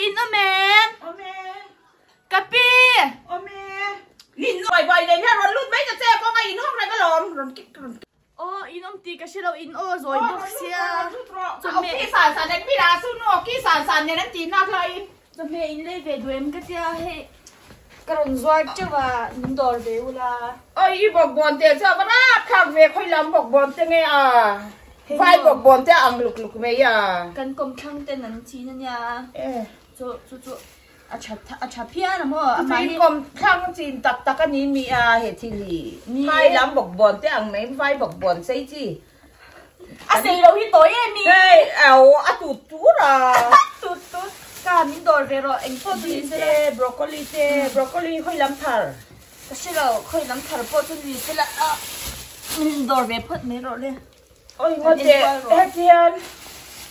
in awm em? Awm e. Ka pi! Awm e. Nin buai buai nen hian rawn lut mai ta che kawnga in hawng reng alawm rawn kik rawn kik. Aw in awm tih ka hre lo in aw zawi bawk sia. Chawhmeh ki san san nen mira chu nu ki san san nen an ti nak laiin. Chawhmeh in lei ve duh em ka tia hei ka rawn zuar teuh a min dawr ve ula. Oi i bawk bawn te chu a va rap thlak ve khawi lam bawk bawn te nge a vai bawk bawn te a ang luk luk mai a. Kan kawmthlang ten an chin ania chu chu chu. A tha a tha phian a maw a mahni kawm thlang chin tak tak a ni mi a he thil hi phai lam bawk bawn te ang mai vai bawk bawn sei chi a sei lo hi tawi em mi hei au a tut tur a tut tut ka min dawr ve rawh eng pawh chu ni se la broccoli te broccoli khawi lam thar ka hre lo khawi lam thar pawh chu ni se la a min dawr ve phawt mai rawh le. Oi ngawt teh hetian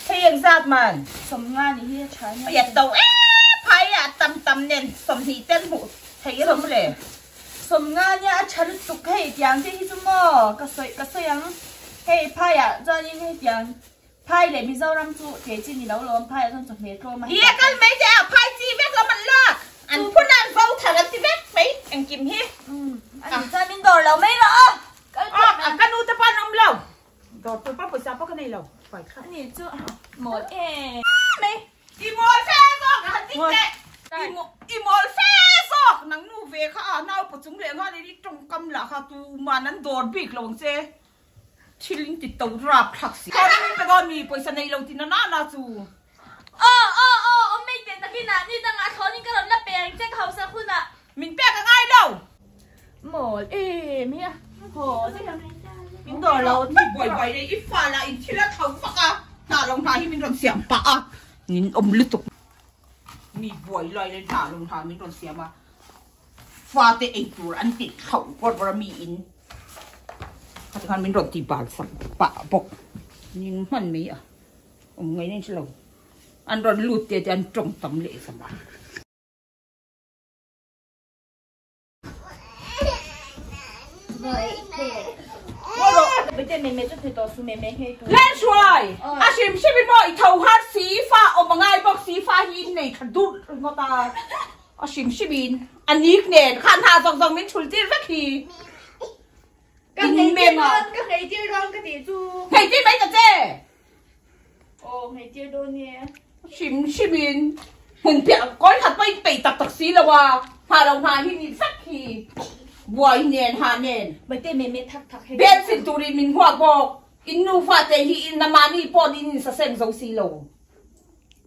hei engzat man? 50 ni hi a tha nia. Paiat to e phai a tam tam nen 20 ten hmuh thei alawm le. 50 nia a tha lutuk hei tiang te hi chu maw ka sawi ka sawi ang hei phaiah chuanin hei tiang phai leh Mizoram chu te chi ni lo lawm phaiah chuan chawhmeh tlawm a Hi a kal mai teh a phai chi vek lam an lak an phun a an vo thar an ti vek mai engkim hi. Ani chuan min dawr lo mai rawh aw. Aw ka nu te pawh an awm lo. Dawr tur pawh pawisa pawh ka nei lo. Pai kha. Ani chu mawl em mai. I mawl fe zawk a han ti teh. I mawl fe zawk nang nu ve kha a nau paw chung leh nghal in i tawngkam lah kha tuman an dawr bik lo ang che. Thil in ti to rap thlak si. Dawr in pe dawn mi pawisa nei lo ti na na na chu. Aw aw aw awm mai teh takin ah ni dangah thlawn in ka rawn la pe ang che ka hausa hunah. Min pek a ngai lo. Mawl em hi a haw zet ang. Min dawr lo mi buai buai nei i fa lah in thil a tho vak a hna lo hna hi min rawn siam pah a nin awm lutuk mi buai lai lai hna lo hna min rawn siam a fa te ei tur an tih thlauh vawr vawr a mi in kha tikhan min rawn ti bal sak pah bawk ning hman mai a awm ngai na in hre lo an rawn lut te te an tawng tam leh zam a. Lenshuai, a hrim hrim in maw i tho har si, fa awm a ngai bawk si, fa hi in nei tha dur ringawt a, a hrim hrim in a nik nen khan hna zawk zawk min thul tir vek hi. Ka nghei tir dawn, ka nghei tir dawn ka tih chu. Nghei tir mai ta che. Aw nghei tir dawn e. Hrim hrim in hmun piah kawi khat pawh in peih tak tak si lo a, hna lo hna hi ni vek hi buai nen ha nen. Maite me me thak thak hei. Bel sil turin min huak bawk, in nufa te hi in a mahni pawh in in saseng zo si lo.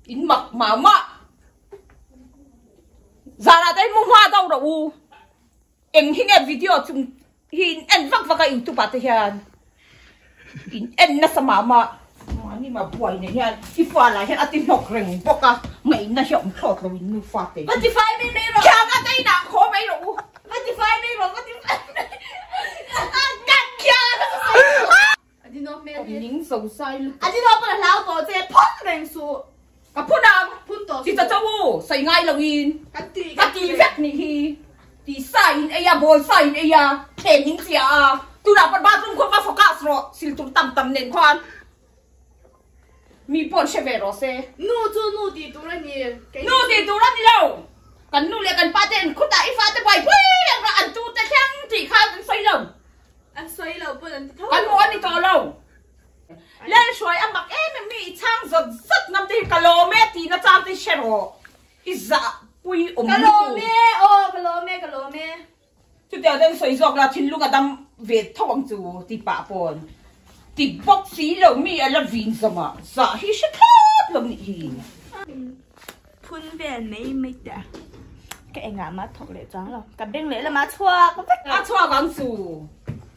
In mak mah mah. Zara te hi mu hma deuh rawh u. Eng hi nge video chung hi in en vak vak a youtube ah te hian in en nasa mah mah mahni mah buai nen hian i fa lah hian a ti hnawk reng bawk a ngaihna hi a awm thlawt lo in nufa te Va ti fai mai mai rawh. Khiang a te inah khaw mai rawh u. Va ti fai mai rawh va ti fai mai Khiang A dino hmel hi. Ning zo sai lutuk. A dino pawn a hlau tawh che phun reng suh. Ka phun ang. Phun tawh suh. Ti ta chau u, sawi ngai lo in. Kan ti ka ti vek nih hi. Ti sa in ei a, bawl sa in ei a, thlen in chiah a. Tunah pawn bathroom khaw va focus rawh, sil tur tam tam nen khuan mi pawn hre ve rawh se. Nu chu nu tih tur a ni. Nu tih tur a ni lo. Kan nu leh kan pa ten khutah i fate buaipui reng rawh an tu te thleng tih kha an sawi lo. An sawi lo pawn an ti tho. Kan hmuh a ni tawh lo. Lalhruai a mak em em mi i chhang zawt zawt ngam te hi ka lawm e tih na chang te hi hre rawh. I zah pui awm Ka lawm e aw ka lawm e ka lawm e. Chutiang chuan sawi zawk la thinlung a dam ve tho ang chu ti pah pawn ti bawk si lo mi a la vin zawm a zah hi hre thlawt lo nih hi. Phun vel mai mai te a. Ka engah mah thawk leh chuang lo. Ka beng leh lamah a chhuak vek. A chhuak ang chu.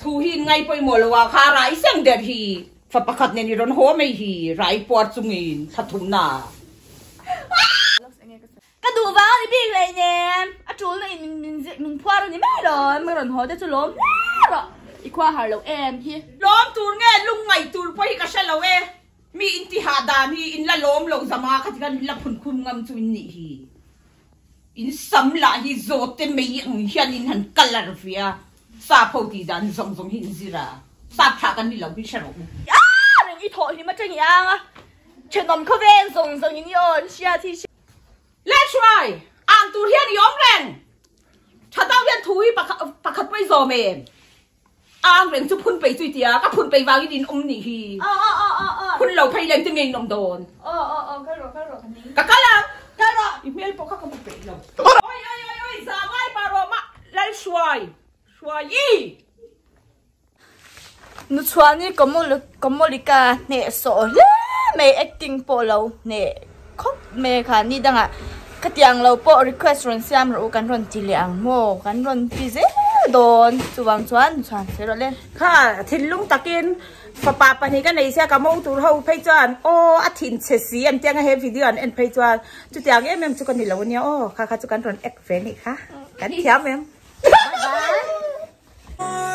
Thu hi in ngai pawimawh lo a kha rai seng der hi. Fa pakhat nen i rawn haw mai hi rai puar chungin thla thumna. Ka duh vang a ni bik leh nem. A tulna in min phuar a ni mai lo. Ka rawn haw te chu lawm hle rawh. I khua har lo em hi. Lawm tur nge lungngaih tur pawh hi ka hre lo e. Mi in ti hah dan hi in la lawm lo zama kha tikhan min la phun khum ngam chu in nih hi. In sam lah hi zawt te mei ang hian in han colour ve a, sap ho tih dan zawng zawng hi in zir a, sap thlah kan ni lo hi hre rawh u. Ah reng i thawh hlim atang i ang a, thenawm khawvel zawng zawng in i awn hriat hi. Lalhruai, Ang tur hian i awm reng! Tha deuh hian thu hi pakhat pawh i zawm em? Ang reng chu phun pei chu i tia, ka phun pei vangin in awm nih hi. Phun lo phei leng chu nge in awm dawn? Ka kal ang! I hmel pawh kha ka hmu peih lo. Oi oi oi oi, za ngai pah rawh mah Lalhruai, Hruaii! Nuchhuani Komolika hneh sawh hle mai acting pawh lo hneh khawp mai kha ni dangah khatiang lo pawh request rawn siam rawh u kan rawn ti leh ang maw kan rawn ti zel dawn chuvang chuan Nuchhuan sawi rawh le. Kha thinlung takin fapa pahnih ka nei sia ka mo tur ho phei chuan aw a thin chhe si an tia nga he video an en phei chuan chutiang em em chu ka ni lo ania aw kha kha chu kan rawn act ve nih kha kan thiam em. Bye bye.